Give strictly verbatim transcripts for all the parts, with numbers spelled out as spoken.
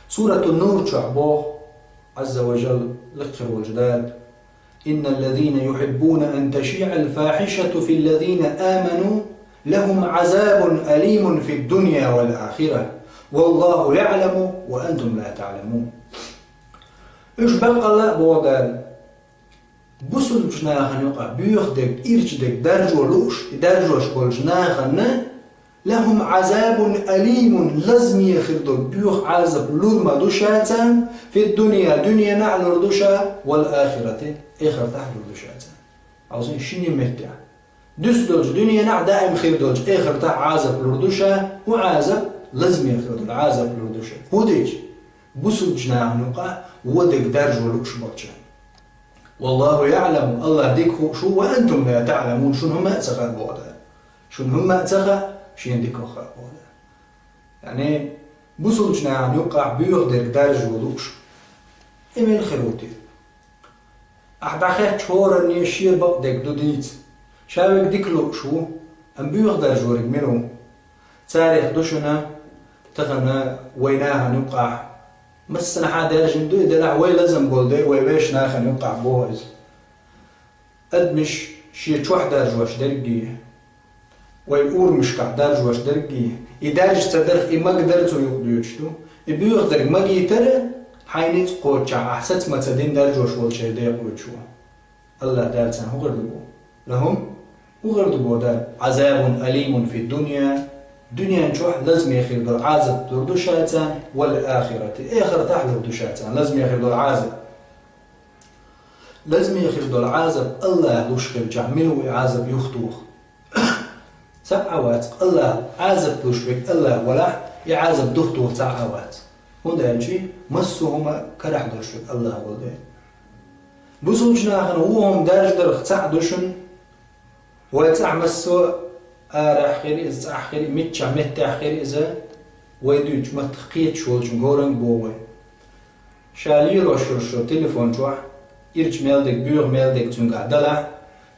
Суратун Нур чохь боху Азза ва Жалла, лакхара волчу Дала: «إن الذين يحبون أن تشيع الفاحشة في الذين آمنوا لهم عذاب أليم في الدنيا والآخرة والله يعلم وأنتم لا تعلمون». Уьш баккъалла а, боху Дала, бусулбачу нахана юкъахь боьха дерг, ирча дерг даржо лууш, и даржош болчу нахана «لهم عذاب أليم», лазаме хир долу боьха Ӏазап лур ма ду ша царна, «في الدنيا», дуьненахь а лур ду ша, «والآخرة», эхартахь а лур ду ша царна. Хьовсийша, шина меттехь. Дуьсу долчу дуьненахь даим хир долчу эхартахь Ӏазап лур ду ша, хӀун Ӏазап? Лазаме хир долу Ӏазап лур ду ша. ХӀун дича? Бусулбачу нахана юкъахь вон дерг даржо лууш болчу. «والله يعلم», Аллах дика хууш ву, «وأنتم لا تعلمون», шуна хӀумма а ца хаьа, боху Дала. Шуна хӀумма а ца хаьа, шена дика хаьа, боху Дала. Яъни, бусулбачу нахана юкъахь боьха дерг даржо лууш. И мила хир ву те? Ахь дӀахаьттича, хӀоранна шен бакъдерг ду дийца. Ша верг дика лууш ву, амма боьха даржориг мила ву? Царех ду шуна тахана вайн нахана юкъахь. Массанхьа даьржина ду и делахь, вай лазам болу дела, вай вешан нахана юкъахь боху иза. Адамаш шен чохь даржош дерг а, вай урамашкахь даржош дерг а, и даржа ца дарх, и магадара цу юкъа доьдуш ду. И боьха дерг магийтара, хьайн ницкъ кхоччехь ахь саца ма ца дина даржош волчеран декъа воьдуш ву. Аллах Дала царна хӀун хир ду боху? «لهم», хӀун хир ду боху Дала? «عذاب أليم في الدنيا», дуьнен чохь лазаме хир долу Ӏазап лур ду ша царна, «والآخرة», эхартахь лур ду ша царна лазаме хир долу Ӏазап. Лазаме хир долу Ӏазап Аллах луш хилчахь, мила ву и Ӏазап юхатоха? Цхьа а вац, Аллах Ӏазап луш верг Аллах валахь, и Ӏазап духатоха цхьа а вац. ХӀунда аьлча массо а хӀума карахь долуш верг Аллах волу дела. Бусулбачу нахана вон хӀума даржадарх цхьаъ ду шуна, вай цӀахь массо а, арахь хир иза, цӀахь хир, миччахь меттехь хир иза, вай дуьйцучу маттах кхеташ волчун горанга боху вай. Ша лелош йолу шо телефон чохь ирча мел дерг, боьха мел дерг цуьнгахь далахь,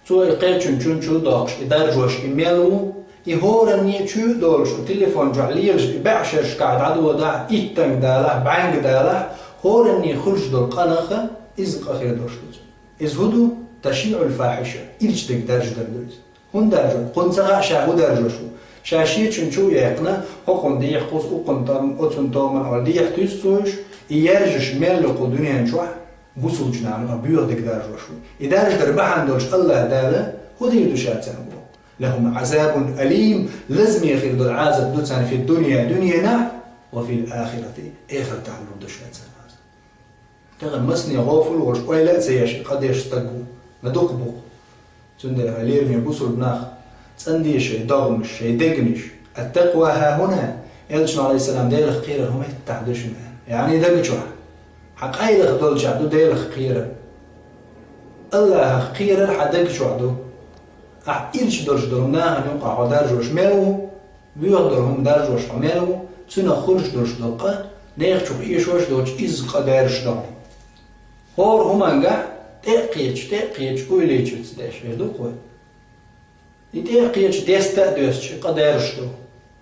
цо и кхечун чун чу доккхуш, и даржош и мел ву, и хӀоранне чу а долуш, телефон чохь лелаш и бӀешерашкахь дӀадодахь, иттанга далахь, бӀаьнга далахь, хӀоранне хуьлуш долу къинах иза къа хир долуш ду цунна. Иза хӀун ду? «تشييع الفاحشة», ирча дерг даржадар ду иза. ХӀунда даржо? Кхунна ца хаьа ша хӀун даржош ву. Ша шечун чу а яьккхина, хӀокхунна дехьа кхуза, укхунна там, оцунна томан олу дехьа туьйсу цо уьш, и яржаш мел ю кху дуьнен чохь, бусулбачу нахана боьха дерг даржош ву. И даржадар бахьана долуш Аллах Дала хӀун дийр ду ша царна боху? «لهم عذاب أليم», лазаме хир долу Ӏазап ду царна, «في الدنيا», дуьненахь, «وفي الآخرة», эхартахь лур ду ша царна Ӏазап. Тахана масане гӀофал а волуш, ойла а ца еш, и къа деш стаг ву, ма дукха бу-кх. Цундела, хьай лераме бусулба нах, цӀандеша шайн догӀмаш, шайн дегнаш. «التقوى ها هنا», Элчано, Ӏалайхиссалам, Делах кхерар хӀума хӀеттахь ду шуна. Яъни даг чохь. Хьан къайлаха долчохь ду Делах кхерар. Аллахах кхерар хьан даг чохь ду. Ахь ирча долуш долу нахана юкъахь хьо даржош мел ву, боьха долу хӀума даржош хьо мел ву, цунах хуьлуш долуш долу къа, нехан чух эшош доцуш, изза къа даьржаш ду хьуна. ХӀора хӀумангахь тӀе а кхеташ, тӀе а кхеташ, уйлийчуьца деш хир ду-кх вай. И тӀе а кхеташ, деста а доьстуш, и къа даьржаш ду.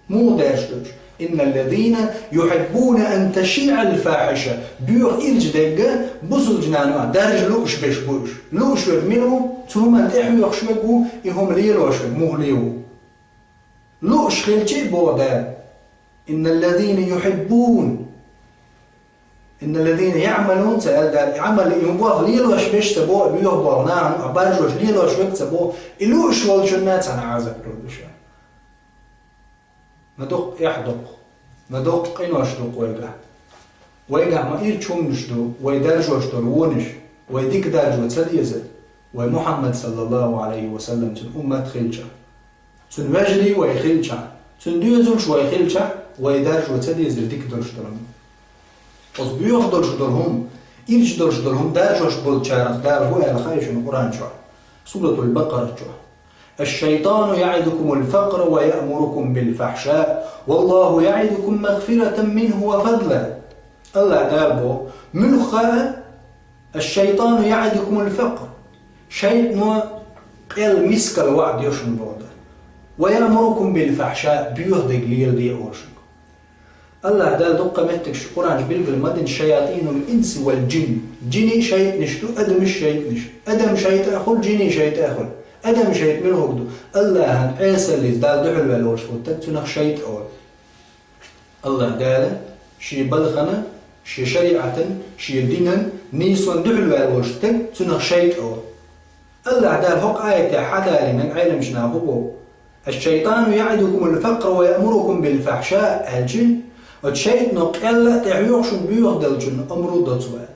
Муха даьржаш ду уьш? «إن الذين يحبون أن تشيع الفاحشة», боьха ирча дерг бусулбачу нахана даржа лууш берш бу уьш. Лууш верг мила ву? Цу хӀуманна тӀе хьоьхуш верг ву, и хӀума лелош верг муха ле ву? Лууш хилча а, боху Дала: «إن الذين يحبون», «إن الذين يعملون», ца аьлла Дала, и Ӏамал, и хӀума болх лелош берш ца боху, боьха болу нахана, а баржош лелош верг ца боху, и лууш волчунна цхьана Ӏазап лур ду ша. Ма дукха эхь ду-кх, ма дукха къинош ду-кх вайгахь. Вайгахь ма ирча хӀуманаш ду, вай даржош долу вонаш, вай дика даржо ца дезар, вай Мухьаммад, саллаллаху Ӏалайхи ва саллам, цуьнан уммат хилча. Цуьнан вежарий вай хилча, цуьнан доьзалш вай хилча, вай даржо ца дезар дика долуш долу хӀума. Оцу боьха долуш долу хӀума, ирча долуш долу хӀума даржош болчарах Дала хӀун аьлла хаьа шуна Къуръан чохь? Суратул Бакъара чохь: «الشيطان يعدكم الفقر ويأمركم بالفحشاء والله يعدكم مغفرة منه وفضلا». Аллах Дала боху: «Муьлха хаьа, الشيطان يعدكم الفقر». ШайтӀано къел мискал ваӀда йо шуна боху Дала. «ويأمركم بالفحشاء», боьха дерг леладе олу шуьга. АллахӀ Дала дуккха меттигаш Къуръан чу билгал ма дина: «شياطين الإنس والجن». Джинаш шайтӀанаш ду, адамаш шайтӀанаш. Адам шайтӀа хуьлу, джинаш шайтӀа хуьлу. Адам шайтӀа мила хӀума ду? АллахӀан Ӏесаллица Дала дуьхьал ваьлла волуш волу стаг, цунах шайтӀа олу. АллахӀ Дала шен балхана, шен шариӀатан, шен динан, нийсонан дуьхьал ваьлла волуш стаг, цунах шайтӀа олу. АллахӀ Дала хӀокху аятехь хьадалийнарг Ӏеламчу наха хӀун боху: «الشيطان يعدكم الفقر ويأمركم بالفحشاء», аьлча, оцу шайтӀано къелла а тӀехьоьху шуна боьха деллачунна омра а до цо аьлла.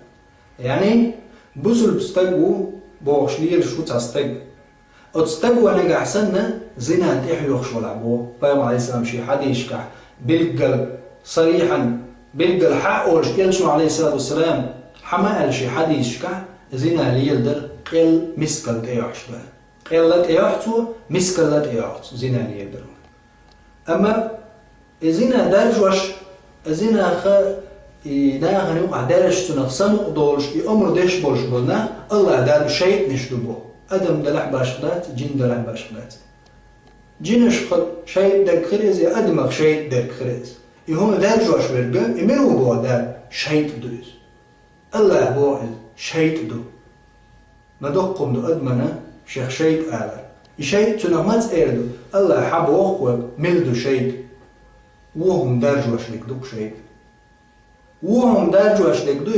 Яъни, бусулба стаг ву бохуш лелаш ву цхьа стаг. Оцу стаго нагахь санна зина тӀехьоьхуш валахь боху. Пайхамар, Ӏалайхиссалам, шен хьадисашкахь билггал, сарихьан, билггал хьаъ олуш, элчано, Ӏалайхиссалату вассалам, хьан ма аьлла шен хьадисашкахь, зина леладар къелла, мискалла тӀейохьуш ду. Къелла тӀейохьу цо, мискалла тӀейохьу цо зина леладар. Амма и зина даржош, и зинах, и нахана юкъахь даьржаш, цунах самукъа долуш, и омра деш болуш болу нах АллахӀ Дала шайтӀанаш ду боху. Адам делахь башха дац, джин делахь башха дац. Джинашха шайтӀа дерг хир иза, я адамах шайтӀа дерг хир иза. И хӀума даржош верг, и мила ву боху Дала? ШайтӀа ду иза. АллахӀа боху иза, шайтӀа ду. Ма доккха хӀума ду адамана шех шайтӀа алар. И шайтӀа цунах маца эр ду? АллахӀа хьан боху вайга, мила ду шайтӀа? Вон хӀума даржош дерг ду-кх шайтӀа. Вон хӀума даржош дерг ду,